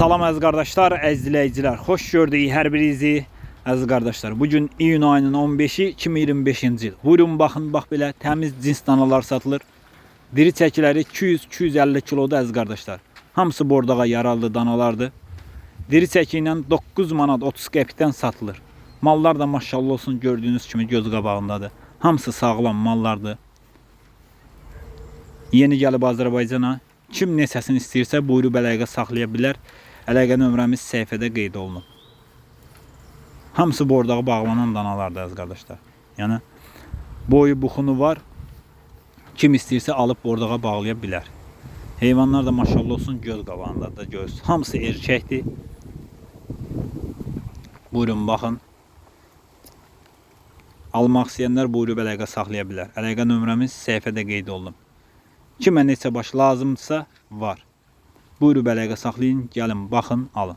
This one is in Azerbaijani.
Salam əziz qardaşlar, əziz dinləyicilər. Xoş gördük hər birinizi. Əziz qardaşlar, bu gün iyun ayının 15-i 2025-ci il. Buyurun baxın, bax belə təmiz cins danalar satılır. Diri çəkiləri 200-250 kilodur əziz qardaşlar. Hamısı bordağa yararlı danalardır. Diri çəki ilə 9 manat 30 qəpikdən satılır. Mallar da maşallah olsun gördüyünüz kimi göz qabağındadır. Hamısı sağlam mallardır. Yeni gəlib Azərbaycana. Kim neçəsini istəyirsə buyurub əlaqə saxlaya bilər. Əlaqə nömrəmiz səhifədə qeyd olunub. Hamısı bordağa bağlanan danalardır əziz qardaşlar. Yəni boyu buxunu var. Kim istəyirsə alıb bordağa bağlaya bilər. Heyvanlar da maşallah olsun göz qabağındadır göz. Hamısı erkəkdir. Buyurun baxın. Almaq istəyənlər buyurub əlaqə saxlaya bilər. Əlaqə nömrəmiz səhifədə qeyd olunub. Kimə neçə baş lazımdırsa var. Buyurub əlaqə saxlayın, gəlin baxın, alın.